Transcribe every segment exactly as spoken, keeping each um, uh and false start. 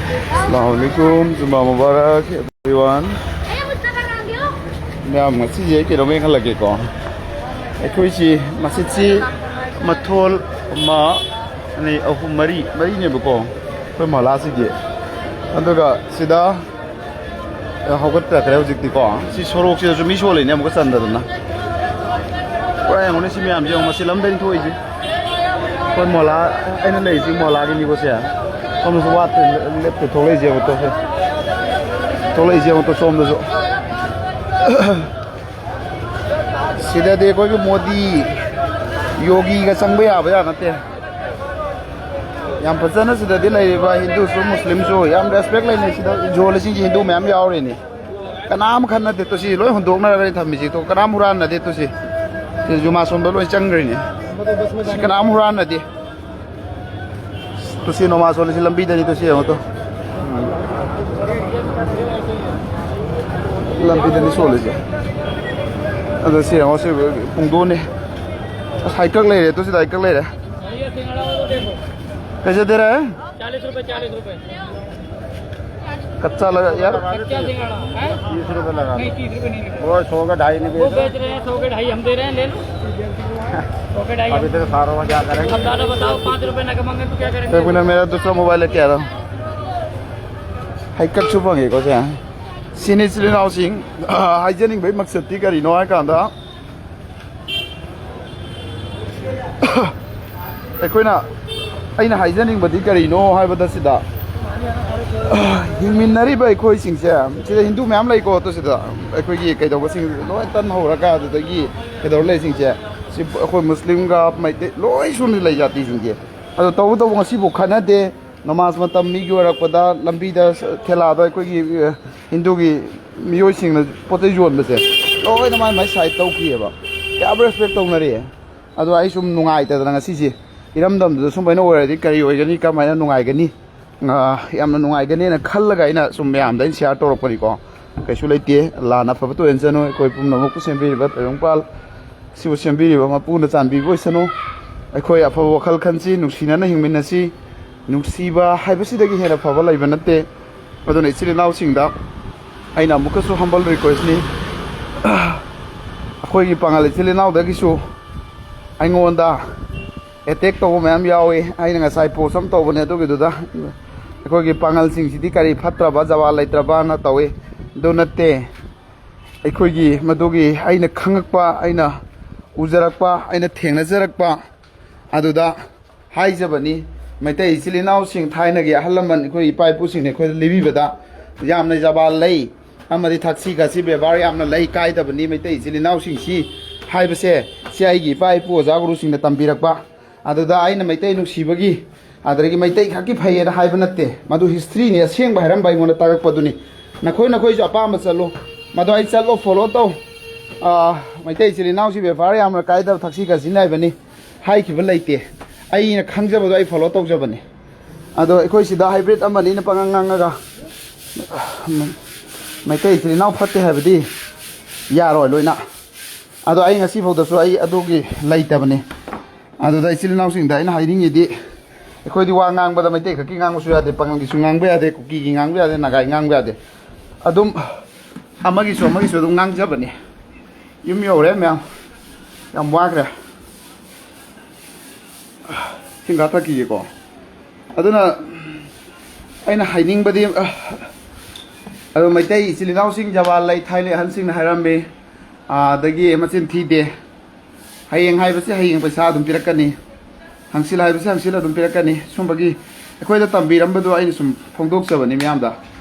ꯑꯁꯂꯥꯃꯨ ꯑꯂꯥꯏꯀꯨꯝ, ꯖꯨꯃꯥ Mubarak, everyone. ꯃꯌꯥꯝ, ꯉꯁꯤꯁꯦ ꯀꯩꯅꯣꯝ ꯌꯦꯡꯍꯜꯂꯒꯦꯀꯣ꯫ ꯑꯩꯈꯣꯏꯁꯤ ꯃꯁꯖꯤꯠꯁꯤ ꯃꯊꯣꯜ ꯑꯃ, ꯑꯅꯤ, ꯑꯍꯨꯝ, ꯃꯔꯤ, ꯃꯔꯤꯅꯦꯕꯀꯣ ꯑꯩꯈꯣꯏ ꯃꯣꯂꯥꯁꯤꯒꯤ꯫ ꯑꯗꯨꯒ ꯁꯤꯗ ꯍꯧꯒꯠꯄꯤꯔꯛꯈ꯭ꯔꯦ ꯍꯧꯖꯤꯛꯇꯤꯀꯣ꯫ ꯁꯤ ꯁꯣꯔꯣꯛꯁꯤꯗꯁꯨ ꯃꯤ ꯁꯣꯜꯂꯤꯅꯦ ꯑꯃꯨꯛꯀ ꯆꯟꯗꯗꯅ꯫ ꯄꯨꯔꯥ ꯌꯦꯡꯉꯨꯅꯦ, ꯁꯤ ꯃꯌꯥꯝꯁꯦ ꯌꯦꯡꯉꯨ, ꯃꯁꯤ ꯂꯝꯗꯩꯅ ꯊꯣꯛꯏꯁꯦ꯫ ꯑꯩꯈꯣꯏ ꯃꯣꯂꯥ, ꯑꯩꯅ ꯂꯩꯔꯤꯁꯤ ꯃꯣꯂꯥꯒꯤꯅꯤꯀꯣ ꯁꯦ꯫ ꯁꯣꯝꯗꯁꯨ ꯋꯥꯠꯇꯦ, ꯂꯦꯞꯇꯦ, ꯊꯣꯛꯂꯛꯏꯁꯦ ꯌꯦꯡꯉꯨ ꯇꯣ ꯁꯦ꯫ ꯊꯣꯛꯂꯛꯏꯁꯦ ꯌꯦꯡꯉꯨ ꯇꯣ ꯁꯣꯝꯗꯁꯨ꯫ ꯁꯤꯗꯗꯤ ꯑꯩꯈꯣꯏꯒꯤ ꯃꯣꯗꯤ, ꯌꯣꯒꯤꯒ ꯆꯪꯕ ꯌꯥꯕ ꯌꯥ ꯅꯠꯇꯦ꯫ ꯌꯥꯝ ꯐꯖꯅ ꯁꯤꯗꯗꯤ ꯂꯩꯔꯤꯕ ꯍꯤꯟꯗꯨꯁꯨ ꯃꯨꯁꯂꯤꯝꯁꯨ ꯌꯥꯝ ꯔꯦꯁꯄꯦꯛ ꯂꯩꯅꯩ꯫ ꯁꯤꯗ ꯌꯣꯜꯂꯤꯁꯤꯡꯁꯤ ꯍꯤꯟꯗꯨ ꯃꯌꯥꯝ ꯌꯥꯎꯔꯤꯅꯤ꯫ ꯀꯅꯥꯝ ꯈꯟꯅꯗꯦ ꯇꯣ, ꯁꯤ ꯂꯣꯏ ꯍꯨꯟꯗꯣꯛꯅꯔꯒꯅꯤ ꯊꯝꯃꯤꯁꯤ ꯇꯣ, ꯀꯅꯥꯝ ꯍꯨꯔꯥꯟꯅꯗꯦ ꯇꯣ꯫ ꯁꯤ ꯁꯤ ꯖꯨꯃꯥ ꯁꯣꯝꯗ ꯂꯣꯏ ꯆꯪꯈ꯭ꯔꯤꯅꯤ꯫ ꯁꯤ ꯀꯅꯥꯝ ꯍꯨꯔꯥꯟꯅꯗꯦ꯫ ꯇꯨ ꯁꯤ ꯅꯃꯥꯖ ꯁꯣꯜꯂꯤꯁꯤ ꯂꯝꯕꯤꯗꯅꯤ, ꯇꯨ ꯁꯤ ꯌꯦꯡꯉꯣ ꯇꯨ꯫ ꯎꯝ꯫ ꯂꯝꯕꯤꯗꯅꯤ ꯁꯣꯜꯂꯤꯁꯦ꯫ ꯑꯗꯣ ꯁꯤ ꯌꯦꯡꯉꯣ, ꯁꯤ ꯄꯨꯡꯗꯣꯟꯅꯤ꯫ ꯑꯁ, ꯍꯩꯀꯛ ꯂꯩꯔꯦ, ꯇꯨ ꯁꯤꯗ ꯍꯩꯀꯛ ꯂꯩꯔꯦ꯫ कैसे दे रहा है? चालीस रुपए, चालीस रुपए। कच्चा लगा यार। कच्चा सिंघाड़ा है? तीस रुपए लगा दो। नहीं, तीस रुपए नहीं, वो सौ का ढाई नहीं वो बेच रहे। बेच रहे हैं, सौ के ढाई हम दे रहे हैं, ले लो। सौ के ढाई हम अभी तो सारों में क्या करेंगे? अब दादा बताओ, पाँच रुपए ना कमाएंगे तो क्या करेंगे? एक मिनट, मेरा दूसरा मोबाइल लेके आ रहा हूँ। ꯍꯩꯀꯛꯁꯨ ꯐꯪꯉꯦꯀꯣ ꯁꯦ꯫ ꯁꯤꯅꯤ ꯏꯆꯤꯜ ꯏꯅꯥꯎꯁꯤꯡ, ꯑ, ꯍꯥꯏꯖꯅꯤꯡꯕꯒꯤ ꯃꯛꯁꯠꯇꯤ ꯀꯔꯤꯅꯣ ꯍꯥꯏ ꯀꯥꯟꯗ, ꯑꯩꯈꯣꯏꯅ, ꯑꯩꯅ ꯍꯥꯏꯖꯅꯤꯡꯕꯗꯤ ꯀꯔꯤꯅꯣ ꯍꯥꯏꯕꯗ ꯁꯤꯗ, ꯍꯤꯡꯃꯤꯟꯅꯔꯤꯕ ꯑꯩꯈꯣꯏꯁꯤꯡꯁꯦ, ꯁꯤꯗ ꯍꯤꯟꯗꯨ ꯃꯌꯥꯝ ꯂꯩꯀꯣ, ꯑꯗꯨ ꯁꯤꯗ ꯑꯩꯈꯣꯏꯒꯤ ꯀꯩꯗꯧꯕꯁꯤꯡ ꯂꯣꯏ ꯇꯟ ꯍꯧꯔꯒ ꯑꯗꯨꯗꯒꯤ ꯀꯩꯗꯧꯔ ꯂꯩꯁꯤꯡꯁꯦ, ꯁꯤ ꯑꯩꯈꯣꯏ ꯃꯨꯁꯂꯤꯝꯒ ꯃꯩꯇꯩ ꯂꯣꯏ ꯁꯨꯅ ꯂꯩ ꯖꯥꯇꯤꯁꯤꯡꯁꯦ꯫ ꯑꯗꯣ ꯇꯧꯕꯇꯕꯨ ꯉꯁꯤꯕꯨ ꯈꯠꯅꯗꯦ꯫ ꯅꯃꯥꯖ ꯃꯇꯝ ꯃꯤꯒꯤ ꯑꯣꯏꯔꯛꯄꯗ ꯂꯝꯕꯤꯗ ꯊꯦꯂꯥꯗ ꯑꯩꯈꯣꯏꯒꯤ, ꯑ, ꯍꯤꯟꯗꯨꯒꯤ ꯃꯤꯑꯣꯏꯁꯤꯡꯅ ꯄꯣꯠ ꯆꯩ ꯌꯣꯟꯕꯁꯦ ꯂꯣꯏꯅ ꯃꯥꯏ ꯃꯥꯏ ꯁꯥꯏꯠ ꯇꯧꯈꯤꯑꯕ꯫ ꯀꯌꯥꯝ ꯔꯦꯁꯄꯦꯛ ꯇꯧꯅꯔꯤ꯫ ꯑꯗꯣ ꯑꯩ ꯁꯨꯝ ꯅꯨꯡꯉꯥꯏꯇꯗꯅ ꯉꯁꯤꯁꯦ ꯏꯔꯝꯗꯝꯗꯨꯗ ꯁꯨꯝꯕ ꯑꯩꯅ ꯑꯣꯏꯔꯗꯤ ꯀꯔꯤ ꯑꯣꯏꯒꯅꯤ, ꯀꯃꯥꯏꯅ ꯅꯨꯡꯉꯥꯏꯒꯅꯤ? ꯑ, ꯌꯥꯝꯅ ꯅꯨꯡꯉꯥꯏꯒꯅꯦꯅ ꯈꯜꯂꯒ ꯑꯩꯅ ꯁꯨꯝ ꯃꯌꯥꯝꯗ ꯑꯩꯅ ꯁꯤꯌꯥꯔ ꯇꯧꯔꯛꯄꯅꯤꯀꯣ꯫ ꯀꯩꯁꯨ ꯂꯩꯇꯦ, ꯂꯥꯟꯅ ꯑꯐꯕ ꯇꯣꯏꯍꯟꯁꯅꯨ꯫ ꯑꯩꯈꯣꯏ ꯄꯨꯝꯅꯃꯛꯄꯨ ꯁꯦꯝꯕꯤꯔꯤꯕ ꯇꯥꯏꯕꯪꯄꯥꯜ ꯁꯤꯕꯨ ꯁꯦꯝꯕꯤꯔꯤꯕ ꯃꯄꯨꯅ ꯆꯥꯟꯕꯤꯕ ꯑꯣꯏꯁꯅꯨ꯫ ꯑꯩꯈꯣꯏ ꯑꯐꯕ ꯋꯥꯈꯜ ꯈꯟꯁꯤ, ꯅꯨꯡꯁꯤꯅꯅ ꯍꯤꯡꯃꯤꯟꯅꯁꯤ꯫ ꯅꯨꯡꯁꯤꯕ ꯍꯥꯏꯕꯁꯤꯗꯒꯤ ꯍꯦꯟꯅ ꯐꯕ ꯂꯩꯕ ꯅꯠꯇꯦ꯫ ꯑꯗꯨꯅ ꯏꯆꯤꯜ ꯏꯅꯥꯎꯁꯤꯡꯗ ꯑꯩꯅ ꯑꯃꯨꯛꯀꯁꯨ humble request ꯅꯤ, ꯑꯩꯈꯣꯏꯒꯤ ꯄꯥꯉꯜ ꯏꯆꯤꯜ ꯏꯅꯥꯎꯗꯒꯤꯁꯨ ꯑꯩꯉꯣꯟꯗ attack ꯇꯧꯕ ꯃꯌꯥꯝ ꯌꯥꯎꯏ꯫ ꯑꯩꯅ ꯉꯁꯥꯏ post ꯑꯃ ꯇꯧꯕꯅꯦ ꯑꯗꯨꯒꯤꯗꯨꯗ, ꯑꯩꯈꯣꯏꯒꯤ ꯄꯥꯉꯜꯁꯤꯡꯁꯤꯗꯤ ꯀꯔꯤ ꯐꯠꯇ꯭ꯔꯕ, ꯖꯋꯥꯟ ꯂꯩꯇ꯭ꯔꯕꯅ ꯇꯧꯏ꯫ ꯑꯗꯨ ꯅꯠꯇꯦ, ꯑꯩꯈꯣꯏꯒꯤ ꯃꯗꯨꯒꯤ ꯑꯩꯅ ꯈꯪꯉꯛꯄ, ꯑꯩꯅ ꯎꯖꯔꯛꯄ, ꯑꯩꯅ ꯊꯦꯡꯅꯖꯔꯛꯄ ꯑꯗꯨꯗ ꯍꯥꯏꯖꯕꯅꯤ꯫ ꯃꯩꯇꯩ ꯏꯆꯤꯜ ꯏꯅꯥꯎꯁꯤꯡ, ꯊꯥꯏꯅꯒꯤ ꯑꯍꯜ ꯂꯃꯟ, ꯑꯩꯈꯣꯏ ꯏꯄꯥ ꯏꯄꯨꯁꯤꯡꯅ ꯑꯩꯈꯣꯏꯗ ꯂꯤꯕꯤꯕꯗ ꯌꯥꯝꯅ ꯖꯋꯥꯟ ꯂꯩ ꯑꯃꯗꯤ ꯊꯛꯁꯤ ꯈꯥꯁꯤ ꯕꯦꯕꯥꯔ ꯌꯥꯝꯅ ꯂꯩ, ꯀꯥꯏꯗꯕꯅꯤ ꯃꯩꯇꯩ ꯏꯆꯤꯜ ꯏꯅꯥꯎꯁꯤꯡꯁꯤ ꯍꯥꯏꯕꯁꯦ꯫ ꯁꯤ ꯑꯩꯒꯤ ꯏꯄꯥ ꯏꯄꯨ ꯑꯣꯖꯥ ꯒꯨꯔꯨꯁꯤꯡꯅ ꯇꯝꯕꯤꯔꯛꯄ꯫ ꯑꯗꯨꯗ ꯑꯩꯅ ꯃꯩꯇꯩ ꯅꯨꯡꯁꯤꯕꯒꯤ, ꯑꯗꯨꯗꯒꯤ ꯃꯩꯇꯩ ꯈꯛꯀꯤ ꯐꯩꯌꯦꯅ ꯍꯥꯏꯕ ꯅꯠꯇꯦ, ꯃꯗꯨ history ꯅꯤ, ꯑꯁꯦꯡꯕ ꯍꯥꯏꯔꯝꯕ ꯑꯩꯉꯣꯟꯗ ꯇꯥꯛꯂꯛꯄꯗꯨꯅꯤ꯫ ꯅꯈꯣꯏ ꯅꯈꯣꯏꯁꯨ ꯑꯄꯥꯝꯕ ꯆꯠꯂꯨ, ꯃꯗꯨ ꯑꯩ ꯆꯠꯂꯣ, follow ꯇꯧ꯫ ꯑꯥ, ꯃꯩꯇꯩ ꯏꯆꯤꯜ ꯏꯅꯥꯎꯁꯤ ꯕꯦꯕꯥꯔ ꯌꯥꯝꯅ ꯀꯥꯏꯗꯕ, ꯊꯛꯁꯤ ꯈꯥꯁꯤ ꯅꯥꯏꯕꯅꯤ ꯍꯥꯏꯈꯤꯕ ꯂꯩꯇꯦ꯫ ꯑꯩꯅ ꯈꯪꯖꯕꯗꯣ ꯑꯩ follow ꯇꯧꯖꯕꯅꯤ꯫ ꯑꯗꯣ ꯑꯩꯈꯣꯏ ꯁꯤꯗ hybrid ꯑꯃꯅꯤꯅ ꯄꯉꯥꯡ ꯉꯥꯡꯉꯒ ꯃꯩꯇꯩ ꯏꯆꯤꯜ ꯏꯅꯥꯎ ꯐꯠꯇꯦ ꯍꯥꯏꯕꯗꯤ ꯌꯥꯔꯣꯏ ꯂꯣꯏꯅ꯫ ꯑꯗꯣ ꯑꯩ ꯉꯁꯤꯐꯥꯎꯗꯁꯨ ꯑꯩ ꯑꯗꯨꯒꯤ ꯂꯩꯇꯕꯅꯤ꯫ ꯑꯗꯨꯗ ꯏꯆꯤꯜ ꯏꯅꯥꯎꯁꯤꯡꯗ ꯑꯩꯅ ꯍꯥꯏꯅꯤꯡꯉꯤꯗꯤ, ꯑꯩꯈꯣꯏꯗꯤ ꯋꯥ ꯉꯥꯡꯕꯗ ꯃꯩꯇꯩ ꯈꯛꯀꯤ ꯉꯥꯡꯕꯁꯨ ꯌꯥꯗꯦ, ꯄꯥꯉꯜꯒꯤꯁꯨ ꯉꯥꯡꯕ ꯌꯥꯗꯦ, ꯀꯨꯀꯤꯒꯤ ꯉꯥꯡꯕ ꯌꯥꯗꯦ, ꯅꯥꯒꯥꯒꯤ ꯉꯥꯡꯕ ꯌꯥꯗꯦ꯫ ꯑꯗꯨꯝ ꯑꯃꯒꯤꯁꯨ ꯑꯃꯒꯤꯁꯨ ꯑꯗꯨꯝ ꯉꯥꯡꯖꯕꯅꯤ꯫ ꯌꯨꯝ ꯌꯧꯔꯦ ꯃꯌꯥꯝ, ꯌꯥꯝ ꯋꯥꯈ꯭ꯔꯦ꯫ ꯏꯁꯤꯡ ꯈꯔ ꯊꯛꯈꯤꯒꯦꯀꯣ꯫ ꯑꯗꯨꯅ ꯑꯩꯅ ꯍꯥꯏꯅꯤꯡꯕꯗꯤ, ꯑ, ꯑꯗꯣ ꯃꯩꯇꯩ ꯏꯆꯤꯜ ꯏꯅꯥꯎꯁꯤꯡ ꯖꯋꯥꯟ ꯂꯩ, ꯊꯥꯏꯅ ꯑꯍꯜꯁꯤꯡꯅ ꯍꯥꯏꯔꯝꯃꯤ, ꯑꯗꯒꯤ ꯃꯆꯤꯟ ꯊꯤꯗꯦ, ꯍꯌꯦꯡ ꯍꯥꯏꯕꯁꯤ ꯍꯌꯦꯡ ꯄꯩꯁꯥ ꯑꯗꯨꯝ ꯄꯤꯔꯛꯀꯅꯤ, ꯍꯪꯆꯤꯠ ꯍꯥꯏꯕꯁꯤ ꯍꯪꯆꯤꯠ ꯑꯗꯨꯝ ꯄꯤꯔꯛꯀꯅꯤ, ꯁꯨꯝꯕꯒꯤ ꯑꯩꯈꯣꯏꯗ ꯇꯝꯕꯤꯔꯝꯕꯗꯨ ꯑꯩꯅ ꯁꯨꯝ ꯐꯣꯡꯗꯣꯛꯆꯕꯅꯤ ꯃꯤꯌꯥꯝꯗ꯫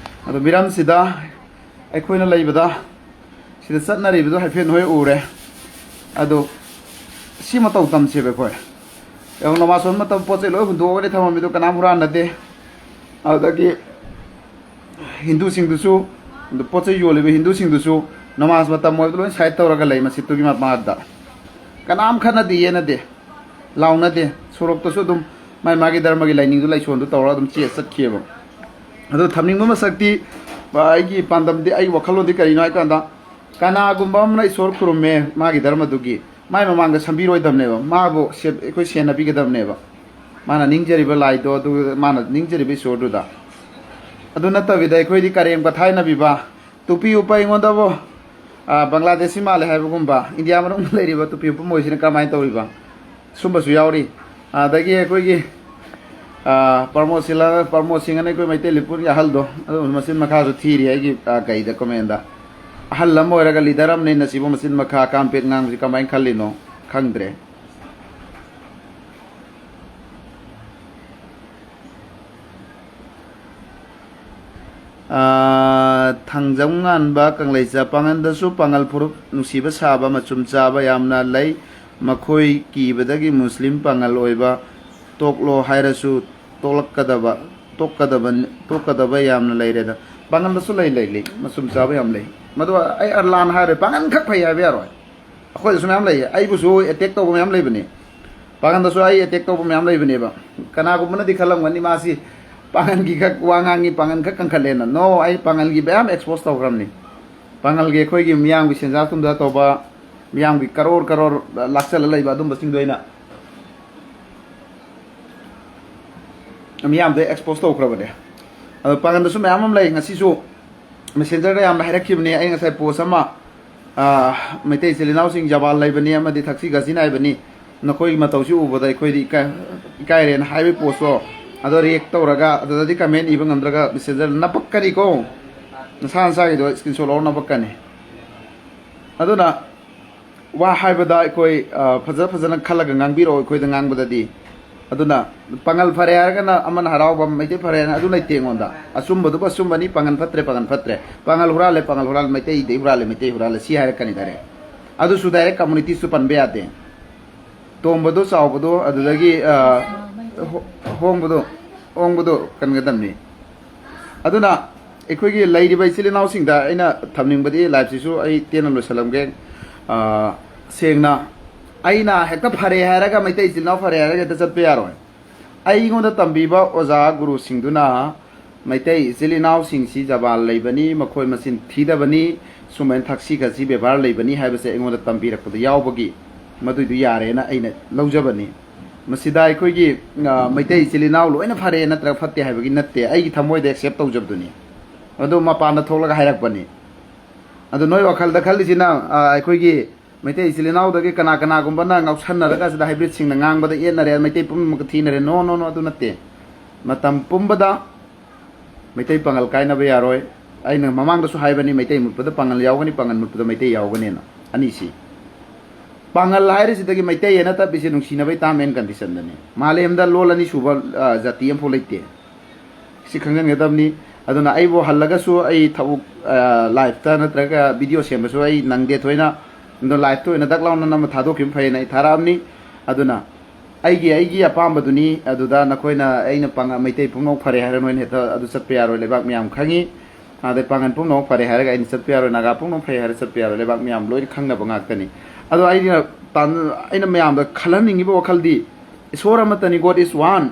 ꯑꯗꯣ ꯃꯤꯔꯝꯁꯤꯗ ꯑꯩꯈꯣꯏꯅ ꯂꯩꯕꯗ ꯁꯤꯗ ꯆꯠꯅꯔꯤꯕꯗꯨ ꯍꯥꯏꯐꯦꯠ ꯅꯣꯏ ꯎꯔꯦ꯫ ꯑꯗꯣ ꯁꯤ ꯃꯇꯧ ꯇꯝꯁꯦꯕ ꯑꯩꯈꯣꯏ꯫ ꯌꯦꯡꯉꯨ, ꯅꯃꯥꯖ ꯁꯣꯟꯕ ꯃꯇꯝ ꯄꯣꯠ ꯆꯩ ꯂꯣꯏ ꯍꯨꯟꯗꯣꯛꯑꯒꯅꯦ ꯊꯝꯃꯝꯃꯤꯗꯣ, ꯀꯅꯥꯝ ꯍꯨꯔꯥꯟꯅꯗꯦ꯫ ꯑꯗꯨꯗꯒꯤ ꯍꯤꯟꯗꯨꯁꯤꯡꯗꯨꯁꯨ, ꯄꯣꯠ ꯆꯩ ꯌꯣꯜꯂꯤꯕ ꯍꯤꯟꯗꯨꯁꯤꯡꯗꯨꯁꯨ ꯅꯃꯥꯖ ꯃꯇꯝ ꯑꯣꯏꯕꯗ ꯂꯣꯏ side ꯇꯧꯔꯒ ꯂꯩ ꯃꯁꯖꯤꯠꯇꯨꯒꯤ ꯃꯃꯥꯡꯗ꯫ ꯀꯅꯥꯝ ꯈꯠꯅꯗꯦ, ꯌꯦꯠꯅꯗꯦ, ꯂꯥꯎꯅꯗꯦ꯫ ꯁꯣꯔꯣꯛꯇꯁꯨ ꯑꯗꯨꯝ ꯃꯥꯏ ꯃꯥꯒꯤ ꯙꯔꯃꯒꯤ ꯂꯥꯏꯅꯤꯡꯗꯨ, ꯂꯥꯏꯁꯣꯟꯗꯨ ꯇꯧꯔꯒ ꯑꯗꯨꯝ ꯆꯦ-, ꯆꯠꯈꯤꯑꯕ꯫ ꯑꯗꯨ ꯊꯝꯅꯤꯡꯕ ꯃꯁꯛꯇꯤ, ꯑ, ꯑꯩꯒꯤ ꯄꯥꯟꯗꯝꯗꯤ, ꯑꯩꯒꯤ ꯋꯥꯈꯜꯂꯣꯟꯗꯤ ꯀꯔꯤꯅꯣ ꯍꯥꯏ ꯀꯥꯟꯗ, ꯀꯅꯥꯒꯨꯝꯕ ꯑꯃꯅ ꯏꯁꯣꯔ ꯈꯨꯔꯨꯝꯃꯦ ꯃꯥꯒꯤ ꯙꯔꯃꯗꯨꯒꯤ, ꯃꯥꯏ ꯃꯃꯥꯡꯗ ꯁꯝꯕꯤꯔꯣꯏꯗꯕꯅꯦꯕ, ꯃꯥꯕꯨ ꯁꯦ-, ꯑꯩꯈꯣꯏ ꯁꯦꯟꯅꯕꯤꯒꯗꯕꯅꯦꯕ꯫ ꯃꯥꯅ ꯅꯤꯡꯖꯔꯤꯕ ꯂꯥꯏꯗꯣ, ꯑꯗꯨ ꯃꯥꯅ ꯅꯤꯡꯖꯔꯤꯕ ꯏꯁꯣꯔꯗꯨꯗ꯫ ꯑꯗꯨ ꯅꯠꯇꯕꯤꯗ ꯑꯩꯈꯣꯏꯗꯤ ꯀꯔꯦꯝ ꯀꯊꯥꯏꯅꯕꯤꯕ, ꯇꯨꯄꯤ ꯎꯞꯄ ꯑꯩꯉꯣꯟꯗꯕꯨ, ꯑ, ꯕꯪꯒ꯭ꯂꯥꯗꯦꯁꯤ ꯃꯥꯜꯂꯦ ꯍꯥꯏꯕꯒꯨꯝꯕ, ꯏꯟꯗꯤꯌꯥ ꯃꯅꯨꯡꯗ ꯂꯩꯔꯤꯕ ꯇꯨꯄꯤ ꯎꯞꯄ ꯃꯣꯏꯁꯤꯅ ꯀꯃꯥꯏꯅ ꯇꯧꯔꯤꯕ? ꯁꯨꯝꯕꯁꯨ ꯌꯥꯎꯔꯤ꯫ ꯑꯗꯒꯤ ꯑꯩꯈꯣꯏꯒꯤ, ꯑ, ꯄ꯭ꯔꯃꯣꯗ ꯁꯤꯂ-, ꯄ꯭ꯔꯃꯣꯗ ꯁꯤꯡ ꯑꯅ ꯑꯩꯈꯣꯏ ꯃꯩꯇꯩ ꯂꯤꯄꯨꯟꯒꯤ ꯑꯍꯜꯗꯣ, ꯑꯗꯨ ꯃꯆꯤꯟ ꯃꯈꯥꯁꯨ ꯊꯤꯔꯤ ꯑꯩꯒꯤ, ꯑ, ꯀꯩꯗ, ꯀꯣꯃꯦꯟꯗ꯫ ꯑꯍꯜ ꯑꯃ ꯑꯣꯏꯔꯒ ꯂꯤꯗꯔ ꯑꯃꯅꯤꯅ ꯁꯤꯕꯨ ꯃꯆꯤꯟ ꯃꯈꯥ ꯀꯥꯝꯄꯦꯠ ꯉꯥꯡꯕꯁꯤ ꯀꯃꯥꯏꯅ ꯈꯜꯂꯤꯅꯣ? ꯈꯪꯗ꯭ꯔꯦ꯫ ꯑꯥ, ꯊꯥꯡꯖꯝ ꯉꯥꯟꯕ ꯀꯪꯂꯩꯆꯥ, ꯄꯥꯡꯒꯟꯗꯁꯨ ꯄꯥꯡꯒꯜ ꯐꯨꯔꯨꯞ ꯅꯨꯡꯁꯤꯕ ꯁꯥꯕ ꯃꯆꯨꯝ ꯆꯥꯕ ꯌꯥꯝꯅ ꯂꯩ꯫ ꯃꯈꯣꯏ ꯀꯤꯕꯗꯒꯤ ꯃꯨꯁꯂꯤꯝ ꯄꯥꯡꯒꯜ ꯑꯣꯏꯕ ꯇꯣꯛꯂꯣ ꯍꯥꯏꯔꯁꯨ ꯇꯣꯛꯂꯛꯀꯗꯕ, ꯇꯣꯛꯀꯗꯕ, ꯇꯣꯛꯀꯗꯕ ꯌꯥꯝꯅ ꯂꯩꯔꯦꯗ꯫ ꯄꯥꯡꯒꯟꯗꯁꯨ ꯂꯩ, ꯂꯩ, ꯂꯩ꯫ ꯃꯆꯨꯝ ꯆꯥꯕ ꯌꯥꯝ ꯂꯩ꯫ ꯃꯗꯨ ꯑꯩ ꯑꯔꯂꯥꯟ ꯍꯥꯏꯔꯣꯏ, ꯄꯥꯡꯒꯟ ꯈꯛ ꯐꯩ ꯍꯥꯏꯕ ꯌꯥꯔꯣꯏ꯫ ꯑꯩꯈꯣꯏꯗꯁꯨ ꯃꯌꯥꯝ ꯂꯩꯌꯦ꯫ ꯑꯩꯕꯨꯁꯨ ꯑꯦꯇꯦꯛ ꯇꯧꯕ ꯃꯌꯥꯝ ꯂꯩꯕꯅꯦ꯫ ꯄꯥꯡꯒꯟꯗꯁꯨ ꯑꯩ ꯑꯦꯇꯦꯛ ꯇꯧꯕ ꯃꯌꯥꯝ ꯂꯩꯕꯅꯦꯕ꯫ ꯀꯅꯥꯒꯨꯝꯕꯅꯗꯤ ꯈꯜꯂꯝꯒꯅꯤ ꯃꯥꯁꯤ ꯄꯥꯡꯒꯟꯒꯤ ꯈꯛ ꯋꯥ ꯉꯥꯡꯉꯤ, ꯄꯥꯡꯒꯟ ꯈꯛ ꯀꯟꯈꯠꯂꯦꯅ꯫ No, ꯑꯩ ꯄꯥꯡꯒꯜꯒꯤ ꯃꯌꯥꯝ ꯑꯦꯛꯁꯄꯣꯖ ꯇꯧꯈ꯭ꯔꯕꯅꯤ꯫ ꯄꯥꯡꯒꯜꯒꯤ ꯑꯩꯈꯣꯏꯒꯤ ꯃꯤꯌꯥꯝꯒꯤ ꯁꯦꯟꯖꯥ ꯊꯨꯝꯖꯥ ꯇꯧꯕ, ꯃꯤꯌꯥꯝꯒꯤ ꯀꯔꯣꯔ ꯀꯔꯣꯔ ꯂꯥꯛꯆꯜꯂ ꯂꯩꯕ ꯑꯗꯨꯝꯕꯁꯤꯡꯗꯣ ꯑꯩꯅ ꯃꯤꯌꯥꯝꯗ ꯑꯦꯛꯁꯄꯣꯖ ꯇꯧꯈ꯭ꯔꯕꯅꯦ꯫ ꯑꯗꯣ ꯄꯥꯡꯒꯟꯗꯁꯨ ꯃꯌꯥꯝ ꯑꯃ ꯂꯩ꯫ ꯉꯁꯤꯁꯨ ꯃꯦꯁꯦꯟꯖꯔꯗ ꯌꯥꯝꯅ ꯍꯥꯏꯔꯛꯈꯤꯕꯅꯦ꯫ ꯑꯩ ꯉꯁꯥꯏ ꯄꯣꯁ ꯑꯃ, ꯑꯥ, ꯃꯩꯇꯩ ꯏꯆꯤꯜ ꯏꯅꯥꯎꯁꯤꯡ ꯖꯕꯥꯟ ꯂꯩꯕꯅꯤ ꯑꯃꯗꯤ ꯊꯛꯁꯤ ꯈꯥꯁꯤ ꯅꯥꯏꯕꯅꯤ, ꯅꯈꯣꯏꯒꯤ ꯃꯇꯧꯁꯤ ꯎꯕꯗ ꯑꯩꯈꯣꯏꯗꯤ ꯏꯀꯥꯏ-, ꯏꯀꯥꯏꯔꯦꯅ ꯍꯥꯏꯕꯒꯤ ꯄꯣꯁꯇꯣ, ꯑꯗꯣ ꯔꯤꯌꯦꯛ ꯇꯧꯔꯒ ꯑꯗꯨꯗꯗꯤ ꯀꯃꯦꯟ ꯏꯕ ꯉꯝꯗ꯭ꯔꯒ ꯃꯦꯁꯦꯟꯖꯔꯗ ꯅꯄꯛꯀꯅꯤꯀꯣ, ꯅꯁꯥ ꯅꯁꯥꯒꯤꯗꯣ ꯁ꯭ꯀꯔꯤꯟꯁꯣꯠ ꯂꯧꯔ ꯅꯄꯛꯀꯅꯤ꯫ ꯑꯗꯨꯅ ꯋꯥ ꯍꯥꯏꯕꯗ ꯑꯩꯈꯣꯏ, ꯑ, ꯐꯖ ꯐꯖꯅ ꯈꯜꯂꯒ ꯉꯥꯡꯕꯤꯔꯛꯑꯣ ꯑꯩꯈꯣꯏꯗ ꯉꯥꯡꯕꯗꯗꯤ꯫ ꯑꯗꯨꯅ ꯄꯥꯡꯒꯜ ꯐꯔꯦ ꯍꯥꯏꯔꯒꯅ ꯑꯃꯅ ꯍꯔꯥꯎꯕ, ꯃꯩꯇꯩ ꯐꯔꯦ ꯍꯥꯏꯅ ꯑꯗꯨ ꯂꯩꯇꯦ ꯑꯩꯉꯣꯟꯗ꯫ ꯑꯆꯨꯝꯕꯗꯨꯕꯨ ꯑꯆꯨꯝꯕꯅꯤ, ꯄꯥꯡꯒꯜ ꯐꯠꯇ꯭ꯔꯦ, ꯄꯥꯡꯒꯜ ꯐꯠꯇ꯭ꯔꯦ, ꯄꯥꯡꯒꯜ ꯍꯨꯔꯥꯜꯂꯦ, ꯄꯥꯡꯒꯜ ꯍꯨꯔꯥꯜꯂꯦ, ꯃꯩꯇꯩꯗꯩ ꯍꯨꯔꯥꯜꯂꯦ, ꯃꯩꯇꯩ ꯍꯨꯔꯥꯜꯂꯦ, ꯁꯤ ꯍꯥꯏꯔꯛꯀꯅꯤ ꯗꯥꯏꯔꯦꯛ꯫ ꯑꯗꯨꯁꯨ ꯗꯥꯏꯔꯦꯛ ꯀꯝꯃꯨꯅꯤꯇꯤꯁꯨ ꯄꯟꯕ ꯌꯥꯗꯦ꯫ ꯇꯣꯝꯕꯗꯣ ꯆꯥꯎꯕꯗꯣ ꯑꯗꯨꯗꯒꯤ, ꯑ, ꯍꯣ-, ꯍꯣꯡꯕꯗꯣ, ꯍꯣꯡꯕꯗꯣ ꯀꯟꯒꯗꯕꯅꯤ꯫ ꯑꯗꯨꯅ ꯑꯩꯈꯣꯏꯒꯤ ꯂꯩꯔꯤꯕ ꯏꯆꯤꯜ ꯏꯅꯥꯎꯁꯤꯡꯗ ꯑꯩꯅ ꯊꯝꯅꯤꯡꯕꯗꯤ, ꯂꯥꯏꯐꯁꯤꯁꯨ ꯑꯩ ꯇꯦꯟꯅ ꯂꯣꯏꯁꯤꯜꯂꯝꯒꯦ꯫ ꯑ, ꯁꯦꯡꯅ ꯑꯩꯅ ꯍꯦꯛꯇ ꯐꯔꯦ ꯍꯥꯏꯔꯒ, ꯃꯩꯇꯩ ꯏꯆꯤꯜ ꯏꯅꯥꯎ ꯐꯔꯦ ꯍꯥꯏꯔꯒ ꯍꯦꯛꯇ ꯆꯠꯄ ꯌꯥꯔꯣꯏ꯫ ꯑꯩꯉꯣꯟꯗ ꯇꯝꯕꯤꯕ ꯑꯣꯖꯥ ꯒꯨꯔꯨꯁꯤꯡꯗꯨꯅ ꯃꯩꯇꯩ ꯏꯆꯤꯜ ꯏꯅꯥꯎꯁꯤꯡꯁꯤ ꯖꯕꯥꯟ ꯂꯩꯕꯅꯤ, ꯃꯈꯣꯏ ꯃꯆꯤꯟ ꯊꯤꯗꯕꯅꯤ, ꯁꯨꯃꯥꯏꯅ ꯊꯛꯁꯤ ꯈꯥꯁꯤ ꯕꯦꯕꯥꯔ ꯂꯩꯕꯅꯤ ꯍꯥꯏꯕꯁꯦ ꯑꯩꯉꯣꯟꯗ ꯇꯝꯕꯤꯔꯛꯄꯗ ꯌꯥꯎꯕꯒꯤ ꯃꯗꯨꯏꯗꯨ ꯌꯥꯔꯦꯅ ꯑꯩꯅ ꯂꯧꯖꯕꯅꯤ꯫ ꯃꯁꯤꯗ ꯑꯩꯈꯣꯏꯒꯤ, ꯑ, ꯃꯩꯇꯩ ꯏꯆꯤꯜ ꯏꯅꯥꯎ ꯂꯣꯏꯅ ꯐꯔꯦ ꯅꯠꯇ꯭ꯔꯒ ꯐꯠꯇꯦ ꯍꯥꯏꯕꯒꯤ ꯅꯠꯇꯦ, ꯑꯩꯒꯤ ꯊꯃꯣꯏꯗ ꯑꯦꯛꯁꯦꯞ ꯇꯧꯖꯕꯗꯨꯅꯤ꯫ ꯑꯗꯨ ꯃꯄꯥꯟꯗ ꯊꯣꯛꯂꯒ ꯍꯥꯏꯔꯛꯄꯅꯤ꯫ ꯑꯗꯨ ꯅꯣꯏ ꯋꯥꯈꯜꯗ ꯈꯜꯂꯤꯁꯤꯅ, ꯑ, ꯑꯩꯈꯣꯏꯒꯤ ꯃꯩꯇꯩ ꯏꯆꯤꯜ ꯏꯅꯥꯎꯗꯒꯤ ꯀꯅꯥ ꯀꯅꯥꯒꯨꯝꯕꯅ ꯉꯥꯎꯁꯟꯅꯔꯒ ꯁꯤꯗ ꯍꯥꯏꯕ꯭ꯔꯤꯠꯁꯤꯡꯅ ꯉꯥꯡꯕꯗ ꯌꯦꯠꯅꯔꯦ, ꯃꯩꯇꯩ ꯄꯨꯝꯅꯃꯛꯀ ꯊꯤꯅꯔꯦ꯫ ꯅꯣ, ꯅꯣ, ꯅꯣ, ꯑꯗꯨ ꯅꯠꯇꯦ꯫ ꯃꯇꯝ ꯄꯨꯝꯕꯗ ꯃꯩꯇꯩ ꯄꯥꯉꯜ ꯀꯥꯏꯅꯕ ꯌꯥꯔꯣꯏ꯫ ꯑꯩꯅ ꯃꯃꯥꯡꯗꯁꯨ ꯍꯥꯏꯕꯅꯤ, ꯃꯩꯇꯩ ꯃꯨꯠꯄꯗ ꯄꯥꯉꯜ ꯌꯥꯎꯒꯅꯤ, ꯄꯥꯉꯜ ꯃꯨꯠꯄꯗ ꯃꯩꯇꯩ ꯌꯥꯎꯒꯅꯤꯅ꯫ ꯑꯅꯤꯁꯤ꯫ ꯄꯥꯉꯜ ꯍꯥꯏꯔꯤꯁꯤꯗꯒꯤ ꯃꯩꯇꯩ ꯍꯥꯏꯅ ꯇꯞꯄꯤꯁꯦ ꯅꯨꯡꯁꯤꯅꯕꯩ term and conditionꯗꯅꯤ꯫ ꯃꯥꯂꯦꯝꯗ ꯂꯣꯜ ꯑꯅꯤ ꯁꯨꯕ, ꯑ, ꯖꯥꯇꯤ ꯑꯃꯐꯥꯎ ꯂꯩꯇꯦ꯫ ꯁꯤ ꯈꯪꯖꯤꯟꯒꯗꯕꯅꯤ꯫ ꯑꯗꯨꯅ ꯑꯩꯕꯨ ꯍꯜꯂꯒꯁꯨ ꯑꯩ ꯊꯕꯛ, ꯑ, liveꯇ ꯅꯠꯇ꯭ꯔꯒ video ꯁꯦꯝꯕꯁꯨ ꯑꯩ ꯅꯪꯗꯦ ꯊꯣꯏꯅ꯫ ꯑꯗꯣ liveꯇ ꯑꯣꯏꯅ ꯗꯛ ꯂꯥꯎꯅ ꯅꯝꯃ ꯊꯥꯗꯣꯛꯈꯤꯕ ꯐꯩꯌꯦꯅ ꯑꯩ ꯊꯥꯔꯛꯑꯕꯅꯤ꯫ ꯑꯗꯨꯅ ꯑꯩꯒꯤ, ꯑꯩꯒꯤ ꯑꯄꯥꯝꯕꯗꯨꯅꯤ꯫ ꯑꯗꯨꯗ ꯅꯈꯣꯏꯅ ꯑꯩꯅ ꯄꯥꯉ-, ꯃꯩꯇꯩ ꯄꯨꯝꯅꯃꯛ ꯐꯔꯦ ꯍꯥꯏꯔ ꯅꯣꯏꯅ ꯍꯦꯛꯇ ꯑꯗꯨ ꯆꯠꯄ ꯌꯥꯔꯣꯏ, ꯂꯩꯕꯥꯛ ꯃꯌꯥꯝ ꯈꯪꯉꯤ꯫ ꯑꯗꯩ ꯄꯥꯉꯟ ꯄꯨꯝꯅꯃꯛ ꯐꯔꯦ ꯍꯥꯏꯔꯒ ꯑꯩꯅ ꯆꯠꯄ ꯌꯥꯔꯣꯏ, ꯅꯥꯒꯥ ꯄꯨꯝꯅꯃꯛ ꯐꯔꯦ ꯍꯥꯏꯔꯒ ꯆꯠꯄ ꯌꯥꯔꯣꯏ, ꯂꯩꯕꯥꯛ ꯃꯌꯥꯝ ꯂꯣꯏꯅ ꯈꯪꯅꯕ ꯉꯥꯛꯇꯅꯤ꯫ ꯑꯗꯣ ꯑꯩꯅ ꯇꯥꯟ-, ꯑꯩꯅ ꯃꯌꯥꯝꯗ ꯈꯜꯍꯟꯅꯤꯡꯉꯤꯕ ꯋꯥꯈꯜꯗꯤ, ꯏꯁꯣꯔ ꯑꯃꯠꯇꯅꯤ, God is one꯫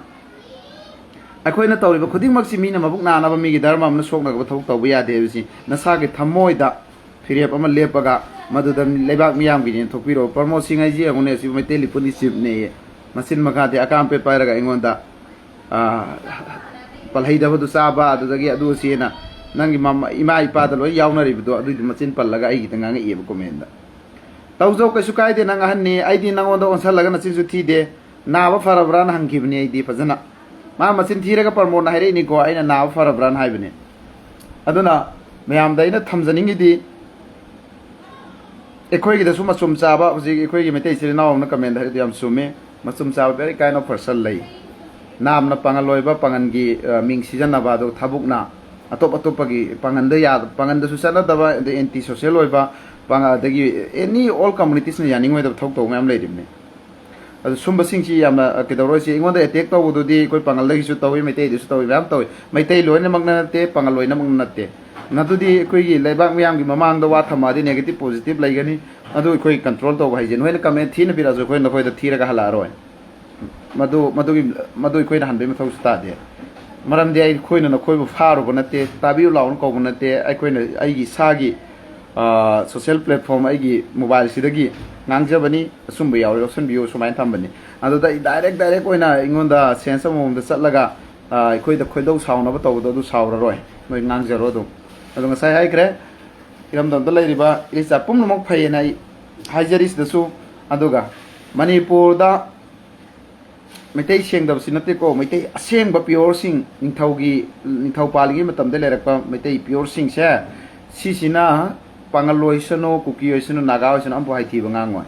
ꯑꯩꯈꯣꯏꯅ ꯇꯧꯔꯤꯕ ꯈꯨꯗꯤꯡꯃꯛꯁꯤ ꯃꯤꯅ ꯃꯕꯨꯛ ꯅꯥꯅꯕ, ꯃꯤꯒꯤ ꯙꯔꯃ ꯑꯃꯅ ꯁꯣꯛꯅꯕ ꯊꯕꯛ ꯇꯧꯕ ꯌꯥꯗꯦ ꯍꯥꯏꯕꯁꯤ ꯅꯁꯥꯒꯤ ꯊꯃꯣꯏꯗ ꯐꯤꯔꯦꯞ ꯑꯃ ꯂꯦꯞꯄꯒ ꯃꯗꯨꯗ ꯂꯩꯕꯥꯛ ꯃꯤꯌꯥꯝꯒꯤ ꯌꯦꯟꯊꯣꯛꯄꯤꯔꯛꯑꯣ꯫ ꯄ꯭ꯔꯃꯣꯗ ꯁꯤꯡ ꯍꯥꯏꯁꯤ ꯌꯦꯡꯉꯨꯅꯦ, ꯑꯁꯤ ꯃꯩꯇꯩ ꯂꯤꯄꯨꯟꯒꯤ chiefꯅꯦꯌꯦ꯫ ꯃꯆꯤꯟ ꯃꯈꯥꯗꯤ ꯑꯀꯥꯝꯄꯦꯠ ꯄꯥꯏꯔꯒ ꯑꯩꯉꯣꯟꯗ, ꯑꯥ, ꯄꯜꯍꯩꯗꯕꯗꯨ ꯆꯥꯕ, ꯑꯗꯨꯗꯒꯤ ꯑꯗꯨ ꯑꯁꯤꯅ ꯅꯪꯒꯤ ꯃꯃ-, ꯏꯃꯥ ꯏꯄꯥꯗ ꯂꯣꯏ ꯌꯥꯎꯅꯔꯤꯕꯗꯣ, ꯑꯗꯨꯏꯗꯨ ꯃꯆꯤꯟ ꯄꯜꯂꯒ ꯑꯩꯒꯤꯗ ꯉꯥꯡꯉꯛꯑꯦꯕ commentꯗ꯫ ꯇꯧꯖꯧ, ꯀꯩꯁꯨ ꯀꯥꯏꯗꯦ, ꯅꯪ ꯑꯍꯟꯅꯤ, ꯑꯩꯗꯤ ꯅꯪꯉꯣꯟꯗ ꯑꯣꯟꯁꯜꯂꯒ ꯅꯆꯤꯟꯁꯨ ꯊꯤꯗꯦ, ꯅꯥꯕ ꯐꯔꯕ꯭ꯔꯥꯅ ꯍꯪꯈꯤꯕꯅꯤ ꯑꯩꯗꯤ ꯐꯖꯅ꯫ ꯃꯥ ꯃꯆꯤꯟ ꯊꯤꯔꯒ ꯄ꯭ꯔꯃꯣꯗꯅ ꯍꯥꯏꯔꯛꯏꯅꯤꯀꯣ, ꯑꯩꯅ ꯅꯥꯕ ꯐꯔꯕ꯭ꯔꯥꯅ ꯍꯥꯏꯕꯅꯤ꯫ ꯑꯗꯨꯅ ꯃꯌꯥꯝꯗ ꯑꯩꯅ ꯊꯝꯖꯅꯤꯡꯉꯤꯗꯤ, ꯑꯩꯈꯣꯏꯒꯤꯗꯁꯨ ꯃꯆꯨꯝ ꯆꯥꯕ, ꯍꯧꯖꯤꯛ ꯑꯩꯈꯣꯏꯒꯤ ꯃꯩꯇꯩ ꯏꯆꯤꯜ ꯏꯅꯥꯎ ꯑꯃꯅ comment ꯍꯥꯏꯔꯤꯗꯨ ꯌꯥꯝ ꯆꯨꯝꯃꯤ꯫ ꯃꯆꯨꯝ ꯆꯥꯕ very kind of person ꯂꯩ꯫ ꯅꯥꯝꯅ ꯄꯥꯉꯜ ꯑꯣꯏꯕ, ꯄꯥꯉꯜꯒꯤ, ꯑ, ꯃꯤꯡ ꯁꯤꯖꯤꯟꯅꯕ ꯑꯗꯨ ꯊꯕꯛꯅ ꯑꯇꯣꯞ ꯑꯇꯣꯞꯄꯒꯤ ꯄꯥꯉꯜꯗ ꯌꯥ-, ꯄꯥꯉꯜꯗꯁꯨ ꯆꯠꯅꯗꯕ, ꯑꯗꯩ anti social ꯑꯣꯏꯕ, ꯄꯥꯉ-, ꯑꯗꯒꯤ any all communitiesꯅ ꯌꯥꯅꯤꯡꯉꯣꯏꯗꯕ ꯊꯕꯛ ꯇꯧꯕ ꯃꯌꯥꯝ ꯂꯩꯔꯤꯕꯅꯤ꯫ ꯑꯗꯨ ꯁꯨꯝꯕꯁꯤꯡꯁꯤ ꯌꯥꯝꯅ, ꯑ, ꯀꯩꯗꯧꯔꯣꯏꯁꯤ, ꯑꯩꯉꯣꯟꯗ attack ꯇꯧꯕꯗꯨꯗꯤ ꯑꯩꯈꯣꯏ ꯄꯥꯉꯜꯗꯒꯤꯁꯨ ꯇꯧꯏ, ꯃꯩꯇꯩꯗꯁꯨ ꯇꯧꯏ, ꯃꯌꯥꯝ ꯇꯧꯏ꯫ ꯃꯩꯇꯩ ꯂꯣꯏꯅꯃꯛꯅ ꯅꯠꯇꯦ, ꯄꯥꯉꯜ ꯂꯣꯏꯅꯃꯛꯅ ꯅꯠꯇꯦ꯫ ꯃꯗꯨꯗꯤ ꯑꯩꯈꯣꯏꯒꯤ ꯂꯩꯕꯥꯛ ꯃꯤꯌꯥꯝꯒꯤ ꯃꯃꯥꯡꯗ ꯋꯥ ꯊꯝꯃꯛꯑꯗꯤ negative positive ꯂꯩꯒꯅꯤ꯫ ꯑꯗꯨ ꯑꯩꯈꯣꯏ control ꯇꯧꯕ ꯍꯩꯖꯩ꯫ ꯅꯈꯣꯏꯅ comment ꯊꯤꯅ ꯄꯤꯔꯛꯑꯁꯨ ꯑꯩꯈꯣꯏ ꯅꯈꯣꯏꯗ ꯊꯤꯔꯒ ꯍꯜꯂꯛꯑꯔꯣꯏ꯫ ꯃꯗꯨ, ꯃꯗꯨꯒꯤ, ꯃꯗꯨ ꯑꯩꯈꯣꯏꯅ ꯍꯟꯕꯒꯤ ꯃꯊꯧꯁꯨ ꯇꯥꯗꯦ꯫ ꯃꯔꯝꯗꯤ ꯑꯩꯈꯣꯏꯅ ꯅꯈꯣꯏꯕꯨ ꯐꯥꯔꯨꯕ ꯅꯠꯇꯦ, ꯇꯥꯕꯤꯌꯨ ꯂꯥꯎꯅ ꯀꯧꯕ ꯅꯠꯇꯦ꯫ ꯑꯩꯈꯣꯏꯅ ꯑꯩꯒꯤ ꯏꯁꯥꯒꯤ, ꯑ, social platform, ꯑꯩꯒꯤ mobileꯁꯤꯗꯒꯤ ꯉꯥꯡꯖꯕꯅꯤ, ꯑꯆꯨꯝꯕ ꯌꯥꯎꯔꯦ ꯂꯧꯁꯤꯟꯕꯤꯌꯨ ꯁꯨꯃꯥꯏꯅ ꯊꯝꯕꯅꯤ꯫ ꯑꯗꯨꯗ ꯑꯩ ꯗꯥꯏꯔꯦꯛ ꯗꯥꯏꯔꯦꯛ ꯑꯣꯏꯅ ꯑꯩꯉꯣꯟꯗ ꯁꯦꯟꯁ ꯑꯃꯃꯝꯗ ꯆꯠꯂꯒ, ꯑ, ꯑꯩꯈꯣꯏꯗ ꯈꯣꯏꯗꯧ ꯁꯥꯎꯅꯕ ꯇꯧꯕꯗꯣ ꯑꯗꯨ ꯁꯥꯎꯔꯔꯣꯏ, ꯅꯣꯏ ꯉꯥꯡꯖꯔꯣ ꯑꯗꯨꯝ꯫ ꯑꯗꯣ ꯉꯁꯥꯏ ꯍꯥꯏꯈ꯭ꯔꯦ, ꯏꯔꯝꯗꯝꯗ ꯂꯩꯔꯤꯕ ꯏꯔꯤꯆꯥ ꯄꯨꯝꯅꯃꯛ ꯐꯩꯌꯦꯅ ꯑꯩ ꯍꯥꯏꯖꯔꯤꯁꯤꯗꯁꯨ꯫ ꯑꯗꯨꯒ ꯃꯅꯤꯄꯨꯔꯗ ꯃꯩꯇꯩ ꯁꯦꯡꯗꯕꯁꯤ ꯅꯠꯇꯦꯀꯣ, ꯃꯩꯇꯩ ꯑꯁꯦꯡꯕ ꯄꯤꯌꯣꯔꯁꯤꯡ, ꯅꯤꯡꯊꯧꯒꯤ, ꯅꯤꯡꯊꯧ ꯄꯥꯜꯂꯤꯉꯩ ꯃꯇꯝꯗ ꯂꯩꯔꯛꯄ ꯃꯩꯇꯩ ꯄꯤꯌꯣꯔꯁꯤꯡꯁꯦ, ꯁꯤꯁꯤꯅ ꯄꯥꯉꯜ ꯑꯣꯏꯁꯅꯨ, ꯀꯨꯀꯤ ꯑꯣꯏꯁꯅꯨ, ꯅꯥꯒꯥ ꯑꯣꯏꯁꯅꯨ, ꯑꯃꯐꯥꯎ ꯍꯥꯏꯊꯤꯕ ꯉꯥꯡꯉꯣꯏ꯫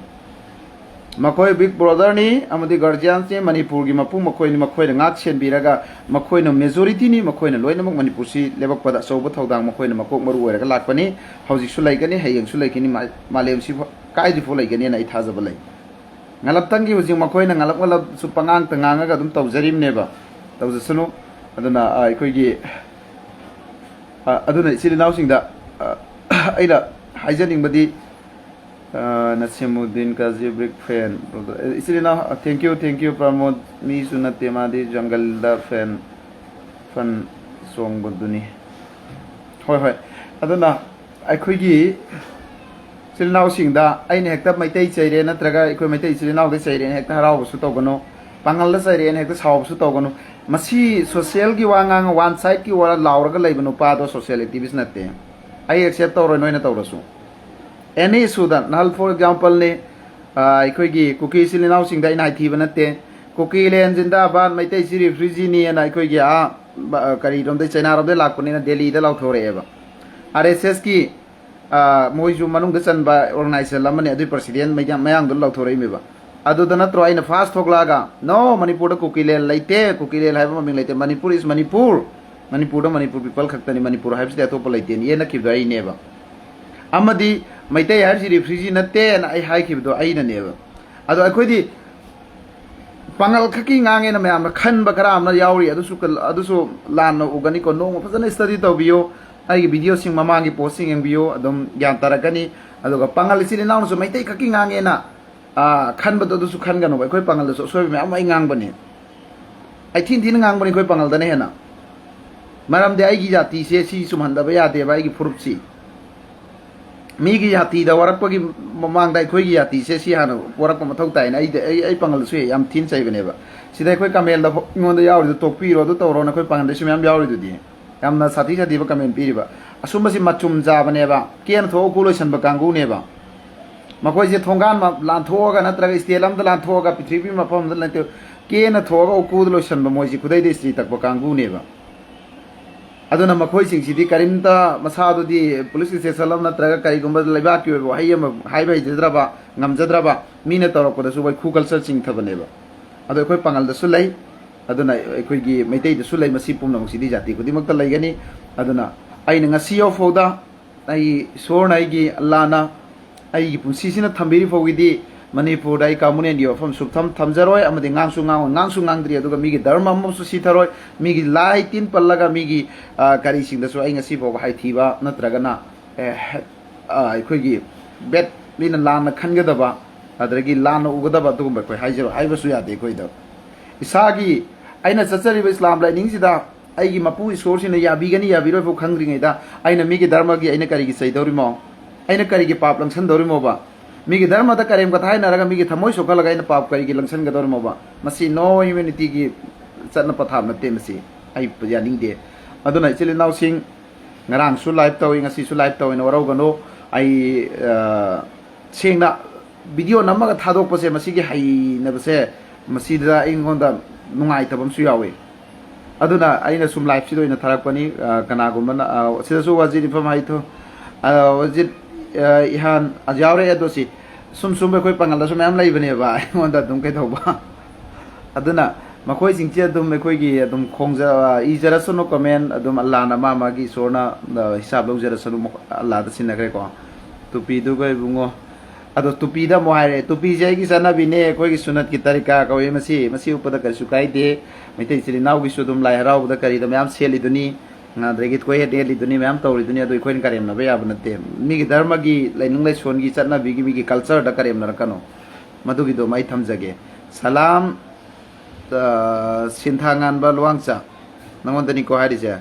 ꯃꯈꯣꯏ ꯕꯤꯛ ꯕ꯭ꯔꯣꯗꯔꯅꯤ ꯑꯃꯗꯤ ꯒꯥꯔꯖꯤꯌꯥꯟꯁꯅꯤ, ꯃꯅꯤꯄꯨꯔꯒꯤ ꯃꯄꯨ ꯃꯈꯣꯏꯅꯤ, ꯃꯈꯣꯏꯅ ꯉꯥꯛ ꯁꯦꯟꯕꯤꯔꯒ ꯃꯈꯣꯏꯅ ꯃꯦꯖꯣꯔꯤꯇꯤꯅꯤ, ꯃꯈꯣꯏꯅ ꯂꯣꯏꯅꯃꯛ ꯃꯅꯤꯄꯨꯔꯁꯤ ꯂꯦꯞꯄꯛꯄꯗ ꯑꯆꯧꯕ ꯊꯧꯗꯥꯡ ꯃꯈꯣꯏꯅ ꯃꯀꯣꯛ ꯃꯔꯨ ꯑꯣꯏꯔꯒ ꯂꯥꯛꯄꯅꯤ꯫ ꯍꯧꯖꯤꯛꯁꯨ ꯂꯩꯒꯅꯤ, ꯍꯌꯦꯡꯁꯨ ꯂꯩꯒꯅꯤ, ꯃꯥ-, ꯃꯥꯂꯦꯝꯁꯤ ꯀꯥꯏꯗ꯭ꯔꯤꯐꯥꯎ ꯂꯩꯒꯅꯤꯅ ꯑꯩ ꯊꯥꯖꯕ ꯂꯩ꯫ ꯉꯜꯂꯞꯇꯪꯒꯤ ꯍꯧꯖꯤꯛ ꯃꯈꯣꯏꯅ ꯉꯜꯂꯞ ꯉꯜꯂꯞꯁꯨ ꯄꯉꯥꯡꯇ ꯉꯥꯡꯉꯒ ꯑꯗꯨꯝ ꯇꯧꯖꯔꯤꯕꯅꯦꯕ, ꯇꯧꯖꯁꯅꯨ꯫ ꯑꯗꯨꯅ, ꯑ, ꯑꯩꯈꯣꯏꯒꯤ, ꯑ, ꯑꯗꯨꯅ ꯏꯆꯤꯜ ꯏꯅꯥꯎꯁꯤꯡꯗ, ꯑ, ꯑꯩꯅ ꯍꯥꯏꯖꯅꯤꯡꯕꯗꯤ, ꯑ, ꯅꯁꯤꯃꯨꯗꯤꯟ ꯀꯥꯖꯤ ꯕ꯭ꯔꯤꯛ ꯐꯦꯟ, ꯏꯆꯤꯜ ꯏꯅꯥꯎ, thank you, thank you, ꯄ꯭ꯔꯃꯣꯗ꯫ ꯃꯤꯁꯨ ꯅꯠꯇꯦ, ꯃꯥꯗꯤ ꯖꯪꯒꯜꯗ ꯐꯦꯟ, ꯐꯟ ꯆꯣꯡꯕꯗꯨꯅꯤ꯫ ꯍꯣꯏ, ꯍꯣꯏ꯫ ꯑꯗꯨꯅ ꯑꯩꯈꯣꯏꯒꯤ ꯏꯆꯤꯜ ꯏꯅꯥꯎꯁꯤꯡꯗ ꯑꯩꯅ ꯍꯦꯛꯇ ꯃꯩꯇꯩ ꯆꯩꯔꯦ ꯅꯠꯇ꯭ꯔꯒ ꯑꯩꯈꯣꯏ ꯃꯩꯇꯩ ꯏꯆꯤꯜ ꯏꯅꯥꯎꯗ ꯆꯩꯔꯦꯅ ꯍꯦꯛꯇ ꯍꯔꯥꯎꯕꯁꯨ ꯇꯧꯒꯅꯨ, ꯄꯥꯡꯒꯜꯗ ꯆꯩꯔꯦꯅ ꯍꯦꯛꯇ ꯁꯥꯎꯕꯁꯨ ꯇꯧꯒꯅꯨ꯫ ꯃꯁꯤ ꯁꯣꯁꯤꯌꯦꯜꯒꯤ ꯋꯥ ꯉꯥꯡꯉ, ꯋꯥꯟ ꯁꯥꯏꯠꯀꯤ ꯋꯥ ꯂꯥꯎꯔꯒ ꯂꯩꯕ ꯅꯨꯄꯥꯗꯣ ꯁꯣꯁꯤꯌꯦꯜ ꯑꯦꯛꯇꯤꯚꯤꯁ ꯅꯠꯇꯦ꯫ ꯑꯩ ꯑꯦꯛꯁꯦꯞ ꯇꯧꯔꯣꯏ ꯅꯣꯏꯅ ꯇꯧꯔꯁꯨ꯫ ꯑꯦꯅꯤ ꯏꯁꯨꯗ, ꯅꯍꯜ ꯐꯣꯔ ꯑꯦꯛꯖꯥꯝꯄꯜꯅꯤ, ꯑꯩꯈꯣꯏꯒꯤ ꯀꯨꯀꯤ ꯏꯆꯤꯜ ꯏꯅꯥꯎꯁꯤꯡꯗ ꯑꯩꯅ ꯍꯥꯏꯊꯤꯕ ꯅꯠꯇꯦ꯫ ꯀꯨꯀꯤ ꯂꯦꯟ ꯖꯤꯟꯗꯥꯕꯥꯗ, ꯃꯩꯇꯩꯁꯤ ꯔꯤꯐ꯭ꯌꯨꯖꯤꯅꯤ ꯍꯥꯏꯅ ꯑꯩꯈꯣꯏꯒꯤ ꯑꯥ, ꯕ-, ꯀꯔꯤꯔꯣꯝꯗꯩ, ꯆꯩꯅꯥꯔꯣꯝꯗꯩ ꯂꯥꯛꯄꯅꯤꯅ ꯗꯦꯜꯂꯤꯗ ꯂꯥꯎꯊꯣꯔꯛꯑꯦꯕ꯫ ꯑꯥꯔ ꯑꯦꯁ ꯑꯦꯁꯀꯤ, ꯑꯥ, ꯃꯣꯏꯁꯨ ꯃꯅꯨꯡꯗ ꯆꯟꯕ ꯑꯣꯔꯒꯅꯥꯏꯖꯦꯁꯟ ꯑꯃꯅꯤ, ꯑꯗꯨꯏ ꯄ꯭ꯔꯁꯤꯗꯦꯟ ꯃꯌꯥꯡ-, ꯃꯌꯥꯡꯗꯨꯅ ꯂꯥꯎꯊꯣꯔꯛꯏꯃꯦꯕ꯫ ꯑꯗꯨꯗ ꯅꯠꯇ꯭ꯔꯣ ꯑꯩꯅ ꯐꯥꯔꯁ ꯊꯣꯛꯂꯛꯑꯒ, "No, ꯃꯅꯤꯄꯨꯔꯗ ꯀꯨꯀꯤ ꯂꯦꯟ ꯂꯩꯇꯦ, ꯀꯨꯀꯤ ꯂꯦꯟ ꯍꯥꯏꯕ ꯃꯃꯤꯡ ꯂꯩꯇꯦ, ꯃꯅꯤꯄꯨꯔ is ꯃꯅꯤꯄꯨꯔ, ꯃꯅꯤꯄꯨꯔꯗ ꯃꯅꯤꯄꯨꯔ ꯄꯤꯄꯜ ꯈꯛꯇꯅꯤ, ꯃꯅꯤꯄꯨꯔ ꯍꯥꯏꯕꯁꯤꯗꯤ ꯑꯇꯣꯞꯄ ꯂꯩꯇꯦꯅ" ꯌꯦꯠꯅꯈꯤꯕꯗꯣ ꯑꯩꯅꯦꯕ꯫ ꯑꯃꯗꯤ ꯃꯩꯇꯩ ꯍꯥꯏꯕꯁꯤ ꯔꯤꯐ꯭ꯌꯨꯖꯤ ꯅꯠꯇꯦꯅ ꯑꯩ ꯍꯥꯏꯈꯤꯕꯗꯣ ꯑꯩꯅꯅꯦꯕ꯫ ꯑꯗꯣ ꯑꯩꯈꯣꯏꯗꯤ ꯄꯥꯉꯜ ꯈꯛꯀꯤ ꯉꯥꯡꯉꯦꯅ ꯃꯌꯥꯝꯅ ꯈꯟꯕ ꯈꯔ ꯑꯃꯅ ꯌꯥꯎꯔꯤ, ꯑꯗꯨꯁꯨ ꯀ-, ꯑꯗꯨꯁꯨ ꯂꯥꯟꯅ ꯎꯒꯅꯤꯀꯣ꯫ ꯅꯣꯡꯃ ꯐꯖꯅ ꯁ꯭ꯇꯗꯤ ꯇꯧꯕꯤꯌꯨ, ꯑꯩꯒꯤ ꯚꯤꯗꯤꯑꯣꯁꯤꯡ, ꯃꯃꯥꯡꯒꯤ ꯄꯣꯁꯁꯤꯡ ꯌꯦꯡꯕꯤꯌꯨ, ꯑꯗꯨꯝ ꯒ꯭ꯌꯥꯟ ꯇꯥꯔꯛꯀꯅꯤ꯫ ꯑꯗꯨꯒ ꯄꯥꯉꯜ ꯏꯆꯤꯜ ꯏꯅꯥꯎꯅꯁꯨ ꯃꯩꯇꯩ ꯈꯛꯀꯤ ꯉꯥꯡꯉꯦꯅ, ꯑꯥ, ꯈꯟꯕꯗꯣ ꯑꯗꯨꯁꯨ ꯈꯟꯒꯅꯨꯕ꯫ ꯑꯩꯈꯣꯏ ꯄꯥꯉꯜꯗꯁꯨ ꯑꯁꯣꯏꯕ ꯃꯌꯥꯝ ꯑꯃ ꯑꯩ ꯉꯥꯡꯕꯅꯤ꯫ ꯑꯩ ꯊꯤꯅ ꯊꯤꯅ ꯉꯥꯡꯕꯅꯤ ꯑꯩꯈꯣꯏ ꯄꯥꯉꯜꯗꯅ ꯍꯦꯟꯅ꯫ ꯃꯔꯝꯗꯤ ꯑꯩꯒꯤ ꯖꯥꯇꯤꯁꯦ ꯁꯤ ꯆꯨꯝꯍꯟꯗꯕ ꯌꯥꯗꯦꯕ, ꯑꯩꯒꯤ ꯐꯨꯔꯨꯞꯁꯤ꯫ ꯃꯤꯒꯤ ꯖꯥꯇꯤꯗ ꯋꯥꯔꯛꯄꯒꯤ ꯃꯃꯥꯡꯗ ꯑꯩꯈꯣꯏꯒꯤ ꯖꯥꯇꯤꯁꯦ ꯁꯤ ꯍꯥꯟꯅ ꯋꯥꯔꯛꯄ ꯃꯊꯧ ꯇꯥꯏꯅ ꯑꯩꯗꯤ, ꯑꯩ, ꯑꯩ ꯄꯥꯡꯒꯜꯗꯁꯨ ꯌꯥꯝ ꯊꯤꯅ ꯆꯩꯕꯅꯦꯕ꯫ ꯁꯤꯗ ꯑꯩꯈꯣꯏ ꯀꯃꯦꯟꯗ ꯑꯩꯉꯣꯟꯗ ꯌꯥꯎꯔꯤꯗꯣ ꯇꯣꯛꯄꯤꯔꯣ, ꯑꯗꯨ ꯇꯧꯔꯣꯅ ꯑꯩꯈꯣꯏ ꯄꯥꯡꯒꯜꯗꯁꯨ ꯃꯌꯥꯝ ꯌꯥꯎꯔꯤꯗꯨꯗꯤ꯫ ꯌꯥꯝꯅ ꯁꯥꯊꯤ ꯁꯥꯊꯤꯕ ꯀꯃꯦꯟ ꯄꯤꯔꯤꯕ꯫ ꯑꯁꯨꯝꯕꯁꯤ ꯃꯆꯨꯝ ꯆꯥꯕꯅꯦꯕ, ꯀꯦꯅ ꯊꯣꯛꯑ ꯎꯀꯨ ꯂꯣꯏꯁꯟꯕ ꯀꯥꯡꯕꯨꯅꯦꯕ꯫ ꯃꯈꯣꯏꯁꯦ ꯊꯣꯡꯒꯥꯟ ꯑꯃ ꯂꯥꯟꯊꯣꯛꯑꯒ ꯅꯠꯇ꯭ꯔꯒ ꯁ꯭ꯇꯦꯠ ꯑꯃꯗ ꯂꯥꯟꯊꯣꯛꯑꯒ ꯄ꯭ꯔꯤꯊꯤꯕꯤ ꯃꯐꯝ ꯑꯃꯗ ꯂꯩꯇꯦ, ꯀꯦꯅ ꯊꯣꯛꯑꯒ ꯎꯀꯨꯗ ꯂꯣꯏꯁꯟꯕ ꯃꯣꯏꯁꯤ ꯈꯨꯗꯩꯗ ꯏꯁꯇ꯭ꯔꯤ ꯇꯛꯄ ꯀꯥꯡꯕꯨꯅꯦꯕ꯫ ꯑꯗꯨꯅ ꯃꯈꯣꯏꯁꯤꯡꯁꯤꯗꯤ ꯀꯔꯤꯝꯇ ꯃꯁꯥꯗꯨꯗꯤ ꯄꯨꯂꯤꯁ ꯏꯁꯇꯦꯁꯟ ꯑꯃ ꯅꯠꯇ꯭ꯔꯒ ꯀꯔꯤꯒꯨꯝꯕ ꯂꯩꯕꯥꯛꯀꯤ ꯑꯣꯏꯕ ꯋꯥꯍꯩ ꯑꯃ ꯍꯥꯏꯕ ꯍꯩꯖꯗ꯭ꯔꯕ, ꯉꯝꯖꯗ꯭ꯔꯕ, ꯃꯤꯅ ꯇꯧꯔꯛꯄꯗꯁꯨ ꯋꯥꯏꯈꯨ ꯀꯜꯆꯔ ꯆꯤꯡꯊꯕꯅꯦꯕ꯫ ꯑꯗꯣ ꯑꯩꯈꯣꯏ ꯄꯥꯡꯒꯜꯗꯁꯨ ꯂꯩ, ꯑꯗꯨꯅ ꯑꯩꯈꯣꯏꯒꯤ ꯃꯩꯇꯩꯗꯁꯨ ꯂꯩ꯫ ꯃꯁꯤ ꯄꯨꯝꯅꯃꯛꯁꯤꯗꯤ ꯖꯥꯇꯤ ꯈꯨꯗꯤꯡꯃꯛꯇ ꯂꯩꯒꯅꯤ꯫ ꯑꯗꯨꯅ ꯑꯩꯅ ꯉꯁꯤ ꯌꯧꯐꯥꯎꯗ ꯑꯩ ꯏꯁꯣꯔꯅ, ꯑꯩꯒꯤ ꯑꯜꯂꯥꯅ ꯑꯩꯒꯤ ꯄꯨꯟꯁꯤꯁꯤꯅ ꯊꯝꯕꯤꯔꯤ ꯐꯥꯎꯒꯤꯗꯤ ꯃꯅꯤꯄꯨꯔꯗ ꯑꯩ ꯀꯃꯨꯅꯦꯜꯒꯤ ꯋꯥꯐꯝ ꯁꯨꯞꯊꯝ ꯊꯝꯖꯔꯣꯏ, ꯑꯃꯗꯤ ꯉꯥꯡꯁꯨ ꯉꯥꯡꯉꯣꯏ, ꯉꯥꯡꯁꯨ ꯉꯥꯡꯗ꯭ꯔꯤ, ꯑꯗꯨꯒ ꯃꯤꯒꯤ ꯙꯔꯃ ꯑꯃꯁꯨ ꯁꯤꯊꯔꯣꯏ, ꯃꯤꯒꯤ ꯂꯥꯏ ꯇꯤꯟ ꯄꯜꯂꯒ ꯃꯤꯒꯤ, ꯑ, ꯀꯔꯤꯁꯤꯡꯗꯁꯨ ꯑꯩ ꯉꯁꯤ ꯐꯥꯎꯕ ꯍꯥꯏꯊꯤꯕ ꯅꯠꯇ꯭ꯔꯒꯅ, ꯑꯦ, ꯑ, ꯑꯩꯈꯣꯏꯒꯤ ꯕꯦꯠ, ꯃꯤꯅ ꯂꯥꯟꯅ ꯈꯟꯒꯗꯕ, ꯑꯗꯨꯗꯒꯤ ꯂꯥꯟꯅ ꯎꯒꯗꯕ ꯑꯗꯨꯒꯨꯝꯕ ꯑꯩꯈꯣꯏ ꯍꯥꯏꯖꯔꯣꯏ, ꯍꯥꯏꯕꯁꯨ ꯌꯥꯗꯦ ꯑꯩꯈꯣꯏꯗ꯫ ꯏꯁꯥꯒꯤ ꯑꯩꯅ ꯆꯠꯆꯔꯤꯕ ꯏꯁꯂꯥꯝ ꯂꯥꯏꯅꯤꯡꯁꯤꯗ ꯑꯩꯒꯤ ꯃꯄꯨ ꯏꯁꯣꯔꯁꯤꯅ ꯌꯥꯕꯤꯒꯅꯤ ꯌꯥꯕꯤꯔꯣꯏ ꯐꯥꯎ ꯈꯪꯗ꯭ꯔꯤꯉꯩꯗ ꯑꯩꯅ ꯃꯤꯒꯤ ꯙꯔꯃꯒꯤ ꯑꯩꯅ ꯀꯔꯤꯒꯤ ꯆꯩꯗꯧꯔꯤꯃꯣ? ꯑꯩꯅ ꯀꯔꯤꯒꯤ ꯄꯥꯞ ꯂꯪꯁꯟꯗꯧꯔꯤꯃꯣꯕ? ꯃꯤꯒꯤ ꯙꯔꯃꯗ ꯀꯔꯦꯝ ꯀꯊꯥꯏꯅꯔꯒ ꯃꯤꯒꯤ ꯊꯃꯣꯏ ꯁꯣꯛꯍꯜꯂꯒ ꯑꯩꯅ ꯄꯥꯞ ꯀꯔꯤꯒꯤ ꯂꯪꯁꯟꯒꯗꯧꯔꯤꯃꯣꯕ? ꯃꯁꯤ no humanity ꯒꯤ ꯆꯠꯅ ꯄꯊꯥꯞ ꯅꯠꯇꯦ, ꯃꯁꯤ ꯑꯩ ꯌꯥꯅꯤꯡꯗꯦ꯫ ꯑꯗꯨꯅ ꯏꯆꯤꯜ ꯏꯅꯥꯎꯁꯤꯡ, ꯉꯔꯥꯡꯁꯨ ꯂꯥꯏꯚ ꯇꯧꯏ, ꯉꯁꯤꯁꯨ ꯂꯥꯏꯚ ꯇꯧꯏꯅ ꯋꯥꯔꯧꯒꯅꯨ꯫ ꯑꯩ, ꯑ, ꯁꯦꯡꯅ ꯚꯤꯗꯤꯑꯣ ꯅꯝꯃꯒ ꯊꯥꯗꯣꯛꯄꯁꯦ, ꯃꯁꯤꯒꯤ ꯍꯩꯅꯕꯁꯦ, ꯃꯁꯤꯗ ꯑꯩꯉꯣꯟꯗ ꯅꯨꯡꯉꯥꯏꯇꯕ ꯑꯃꯁꯨ ꯌꯥꯎꯏ꯫ ꯑꯗꯨꯅ ꯑꯩꯅ ꯁꯨꯝ ꯂꯥꯏꯚꯁꯤꯗ ꯑꯣꯏꯅ ꯊꯥꯔꯛꯄꯅꯤ꯫ ꯑ, ꯀꯅꯥꯒꯨꯝꯕꯅ, ꯑ, ꯁꯤꯗꯁꯨ ꯋꯥꯖꯤꯠ ꯏꯐꯝ ꯍꯥꯏꯊꯣ, ꯑ, ꯋꯥꯖꯤꯠ, ꯑ, ꯏꯍꯥꯟ, ꯑ, ꯌꯥꯎꯔꯛꯑꯦ꯫ ꯑꯗꯣ ꯁꯤ ꯁꯨꯝ ꯁꯨꯝꯕ ꯑꯩꯈꯣꯏ ꯄꯥꯡꯒꯜꯗꯁꯨ ꯃꯌꯥꯝ ꯂꯩꯕꯅꯦꯕ, ꯑꯩꯉꯣꯟꯗ ꯑꯗꯨꯝ ꯀꯩꯗꯧꯕ꯫ ꯑꯗꯨꯅ ꯃꯈꯣꯏꯁꯤꯡꯁꯦ ꯑꯗꯨꯝ ꯑꯩꯈꯣꯏꯒꯤ ꯑꯗꯨꯝ ꯈꯣꯡꯖ-, ꯏꯖꯔꯁꯅꯨ ꯀꯃꯦꯟ, ꯑꯗꯨꯝ ꯑꯜꯂꯥꯅ ꯃꯥ ꯃꯥꯒꯤ ꯏꯁꯣꯔꯅ, ꯑ, ꯍꯤꯁꯥꯕ ꯂꯧꯖꯔꯁꯅꯨ, ꯃꯈꯣ-, ꯑꯜꯂꯥꯗ ꯁꯤꯟꯅꯈ꯭ꯔꯦꯀꯣ꯫ ꯇꯨꯄꯤꯗꯨꯒ ꯏꯕꯨꯡꯉꯣ꯫ ꯑꯗꯣ ꯇꯨꯄꯤꯗ ꯑꯃꯨꯛ ꯍꯥꯏꯔꯛꯑꯦ, ꯇꯨꯄꯤꯁꯦ ꯑꯩꯒꯤ ꯆꯠꯅꯕꯤꯅꯦ, ꯑꯩꯈꯣꯏꯒꯤ ꯁꯨꯅꯠꯀꯤ ꯇꯔꯤꯀꯥ ꯀꯧꯏ ꯃꯁꯤ, ꯃꯁꯤ ꯎꯞꯄꯗ ꯀꯔꯤꯁꯨ ꯀꯥꯏꯗꯦ꯫ ꯃꯩꯇꯩ ꯏꯆꯤꯜ ꯏꯅꯥꯎꯒꯤꯁꯨ ꯑꯗꯨꯝ ꯂꯥꯏ ꯍꯔꯥꯎꯕꯗ ꯀꯔꯤꯗ ꯃꯌꯥꯝ ꯁꯦꯠꯂꯤꯗꯨꯅꯤ, ꯑꯗꯒꯤ ꯀꯣꯏꯍꯦꯠ ꯍꯦꯠꯂꯤꯗꯨꯅꯤ, ꯃꯌꯥꯝ ꯇꯧꯔꯤꯗꯨꯅꯤ, ꯑꯗꯨ ꯑꯩꯈꯣꯏꯅ ꯀꯔꯦꯝꯅꯕ ꯌꯥꯕ ꯅꯠꯇꯦ꯫ ꯃꯤꯒꯤ ꯙꯔꯃꯒꯤ ꯂꯥꯏꯅꯤꯡ ꯂꯥꯏꯁꯣꯟꯒꯤ ꯆꯠꯅꯕꯤꯒꯤ, ꯃꯤꯒꯤ ꯀꯜꯆꯔꯗ ꯀꯔꯦꯝꯅꯔꯛꯀꯅꯨ꯫ ꯃꯗꯨꯒꯤꯗꯣ ꯑꯩ ꯊꯝꯖꯒꯦ꯫ ꯁꯂꯥꯝ, ꯑ, ꯁꯤꯟꯊꯥꯉꯥꯟꯕ ꯂꯨꯋꯥꯡꯆꯥ, ꯅꯉꯣꯟꯗꯅꯤꯀꯣ ꯍꯥꯏꯔꯤꯁꯦ꯫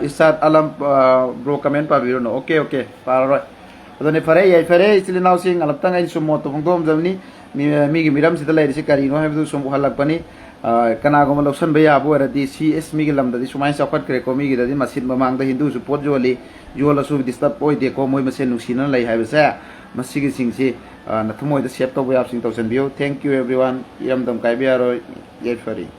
ꯏꯁꯥꯠ ꯑꯂꯝ, ꯕ꯭ꯔꯣ ꯀꯃꯦꯟ ꯄꯥꯕꯤꯔꯨꯅꯨ꯫ ꯑꯣꯀꯦ, ꯑꯣꯀꯦ, ꯄꯥꯔꯔꯣꯏ꯫ ꯑꯗꯨꯅꯤ, ꯐꯔꯦ, ꯌꯥꯏ, ꯐꯔꯦ, ꯏꯆꯤꯜ ꯏꯅꯥꯎꯁꯤꯡ, ꯉꯥꯛꯇꯪ ꯑꯩꯅ ꯁꯨꯝ ꯃꯣꯠꯇꯣ ꯐꯣꯡꯗꯣꯛꯑꯝꯖꯕꯅꯤ꯫ ꯃꯤ, ꯃꯤꯒꯤ ꯃꯤꯔꯝꯁꯤꯗ ꯂꯩꯔꯤꯁꯤ ꯀꯔꯤꯅꯣ ꯍꯥꯏꯕꯗꯨ ꯁꯨꯝ ꯎꯍꯜꯂꯛꯄꯅꯤ꯫ ꯀꯅꯥꯒꯨꯝꯕ ꯂꯧꯁꯟꯕ ꯌꯥꯕ ꯑꯣꯏꯔꯗꯤ, ꯁꯤ ꯑꯦꯁ, ꯃꯤꯒꯤ ꯂꯝꯗꯗꯤ ꯁꯨꯃꯥꯏꯅ ꯆꯥꯎꯈꯠꯈ꯭ꯔꯦꯀꯣ, ꯃꯤꯒꯤꯗꯗꯤ ꯃꯁꯤꯠ ꯃꯃꯥꯡꯗ ꯍꯤꯟꯗꯨꯁꯨ ꯄꯣꯠ ꯌꯣꯜꯂꯤ, ꯌꯣꯜꯂꯁꯨ ꯗꯤꯁꯇꯔꯕ ꯑꯣꯏꯗꯦꯀꯣ, ꯃꯣꯏ ꯃꯁꯦꯟ ꯅꯨꯡꯁꯤꯅꯅ ꯂꯩ ꯍꯥꯏꯕꯁꯦ꯫ ꯃꯁꯤꯒꯤꯁꯤꯡꯁꯤ ꯅꯊꯃꯣꯏꯗ ꯁꯦꯞ ꯇꯧꯕ ꯌꯥꯕꯁꯤꯡ ꯇꯧꯁꯟꯕꯤꯌꯨ꯫ Thank you everyone꯫ ꯏꯔꯝꯗꯝ ꯀꯥꯏꯕ ꯌꯥꯔꯣꯏ꯫ ꯌꯥꯏꯐꯔꯤ꯫